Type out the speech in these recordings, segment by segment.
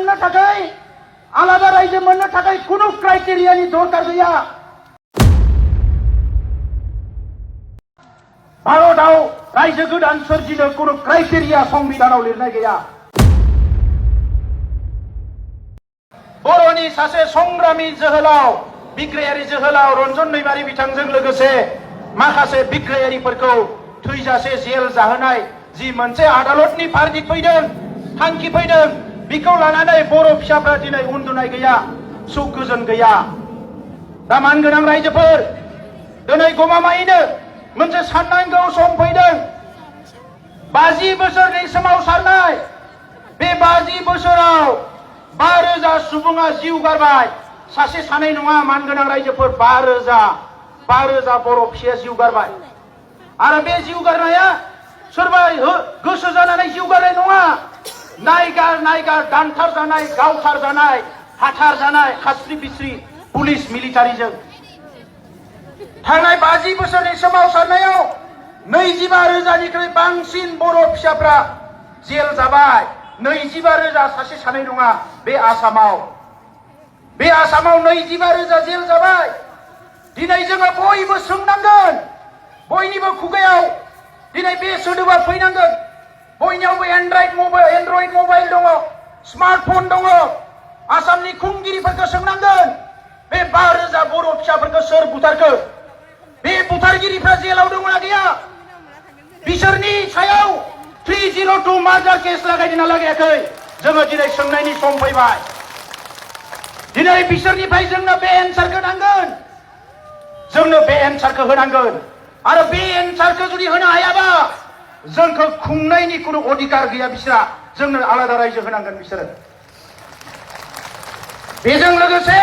मोननो थाखाय आलादा रायजो मोननो थाखाय कुनु क्राइटेरियानि दरकार गैया। भारतआव रायजो गोदान सोरजिनो कुनु क्राइटेरिया संबिधानाव लिरनाय गैया। बर'नि सासे संग्रामी जोहोलाव बिग्रायारि जोहोलाव रन्जन दैमारि बिथांजों लोगोसे माखासे बिग्रायारिफोरखौ थैजासे जेल जाहोनाय जि मोनसे आदालतनि भार्डिक्ट फैदों, थांखि फैदों, बिखौ लानानै बर' फिसाफ्रा दिनै उन्दुनाय गैया, सुख गोजोन गैया। दा मानगोनां रायजोफोर, दिनै गमामायैनो मोनसे साननांगौ सम फैदों। 50 बोसोरनि सोमावसारनाय, बे 50 बोसोराव 5,000 सुबुङा जिउ गारबाय। सासे सानै नङा मानगोनां रायजोफोर, 5,000 बर' फिसाया जिउ गारबाय। आरो बे जिउ गारनाया सोरबा गोसो जानानै जिउ गारनाय नङा। नायगार दानथार जानाय, गावथार जानाय, हाथार जानाय, खास्रि बिस्रि पुलिस मिलिटारिजों। थांनाय 50 बोसोरनि सोमावसारनायाव 25,000निख्रुइ बांसिन बर' फिसाफ्रा जेल जाबाय। 25,000 सासे सानै नङा। बे आसामाव 25,000 जेल जाबाय। दिनै जोङो बयबो सोंनांगोन, बयनिबो खुगायाव दिनै बे सोदोबा फैनांगोन। बयनियावबो एन्ड्रइड मबाइल दङ, स्मार्टफन दङ। आसामनि खुंगिरिफोरखौ सोंनांगोन, बे 5,000 बर' फिसाफोरखौ सोर बुथारखो? बे बुथारगिरिफ्रा जेलाव दंना गैया? बिसोरनि सायाव 302 मार्डार केस लागायदोंना लागायाखै? जोङो दिनै सोंनायनि सम फैबाय। दिनै बिसोरनिफ्राय जोंनो बे एन्सारखौ नांगोन, जोंनो बे एन्सारखौ होनांगोन। आरो बे एन्सारखौ जुदि होनो हायाबा जोंखौ खुंनायनि कुनु अधिकार गैया बिसोरा। जोंनो आलादा रायजो होनांगोन बिसोरो। बेजों लोगोसे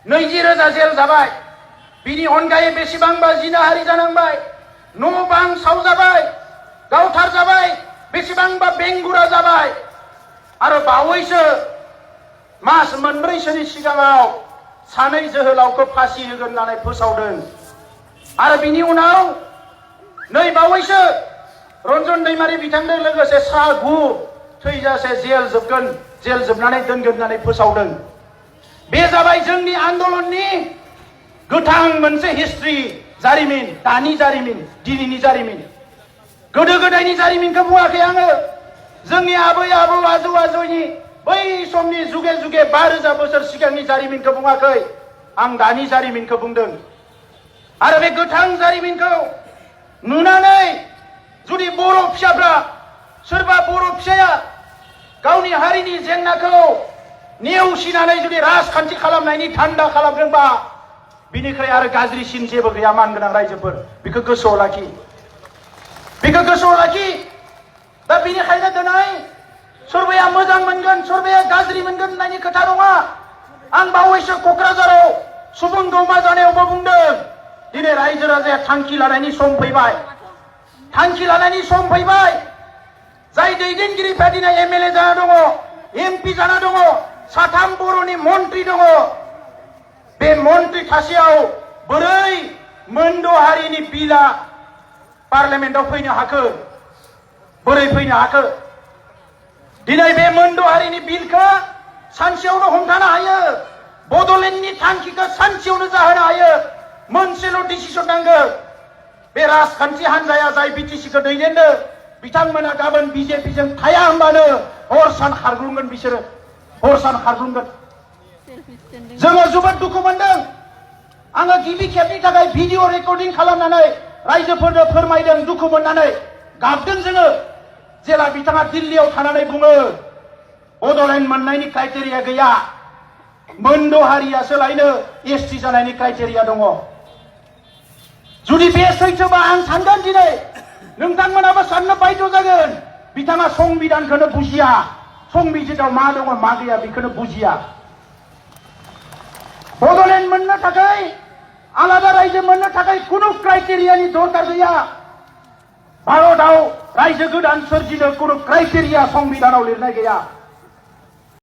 20,000 जेल जाबाय। बिनि अनगायै बेसेबांबा जिनाहारि जानांबाय, न' बां सावजाबाय, गावथार जाबाय, बेसेबांबा बेंगुरा जाबाय। आरो बावैसो मास मोनब्रैसोनि सिगाङाव सानै जोहोलावखौ फासि होगोन होननानै फोसावदों। आरो बिनि उनाव नै बावैसो रन्जन दैमारि बिथांजों लोगोसे सा 9 थैजासे जेल जोबनानै दोनगोन होननानै फोसावदों। बे जाबाय जोंनि आन्दलननि गोथां मोनसे हिस्ट्रि, जारिमिन। दानि जारिमिन, दिनैनि जारिमिन। गोदो गोदायनि जारिमिनखौ बुङाखै आङो। जोंनि आबै आबौ आजौ आजौनि बै समनि जुगे 5,000 बोसोर सिगांनि जारिमिनखौ बुङाखै। आं दानि जारिमिनखौ बुंदों। आरो बे गोथां जारिमिनखौ नुनानै जुदि बर' फिसाफ्रा, सोरबा बर' फिसाया गावनि हारिनि जेंनाखौ नेवसिनानै जुदि राजखान्थि खालामनायनि धान्दा खालामदोंबा, बिनिख्रुइ आरो गाज्रिसिन जेबो गैया मानगोनां रायजोफोर। बेखौ गोसोआव लाखि, बेखौ गोसोआव लाखि। दा बेनिखायनो दिनै सोरबाया मोजां मोनगोन, सोरबाया गाज्रि मोनगोन होननायनि खोथा नङा। आं बावैसो क'क्राझाराव सुबुं गौमा जानायावबो बुंदों, दिनै रायजो राजाया थांखि लानायनि सम फैबाय। थांखि लानायनि सम फैबाय। जाय दैदेनगिरिफ्रा दिनै MLA जाना दङ, MP जाना दङ, 3 बर'नि मन्त्रि दङ। बे मन्त्रि थासेयाव बोरै मोनद' हारिनि बिला पार्लियामेन्टआव फैनो हाखो? बोरै फैनो हाखो? दिनै बे मोनद' हारिनि बिलखौ सानसेयावनो हमथानो हायो। बड'लेण्डनि थांखिखौ सानसेयावनो जाहोनो हायो। मोनसेल' डिसिसन नांगौ। बे राजखान्थि हान्जाया जाय BTC-खौ दैदेननो, बिथांमोना गाबोन BJP-जों थाया होनबानो हर सान खारग्लुंगोन बिसोरो, हर सान खारग्लुंगोन। जोङो जोबोद दुखु मोनदों। आङो गिबि खेबनि थाखाय भिडिअ रेकर्डिं खालामनानै रायजोफोरनो फोरमायदों, दुखु मोननानै गाबदों जोङो। जेला बिथाङा दिल्लीयाव थानानै बुङो बड'लेण्ड मोननायनि क्राइटेरिया गैया, मोनद' हारियासो लायनो ST जानायनि क्राइटेरिया दङ। जुदि बे सैथोबा आं सानगोन दिनै नोंथांमोनाबो साननो बाध्य जागोन, बिथाङा संबिधानखौनो बुजिया, संबिजिताव मा दङ मा गैया बेखौनो बुजिया। बड'लेण्ड मोननो थाखाय, आलादा रायजो मोननो थाखाय कुनु क्राइटेरियानि दरकार गैया। भारतआव रायजो गोदान सोरजिनो कुनु क्राइटेरिया संबिधानाव लिरनाय गैया।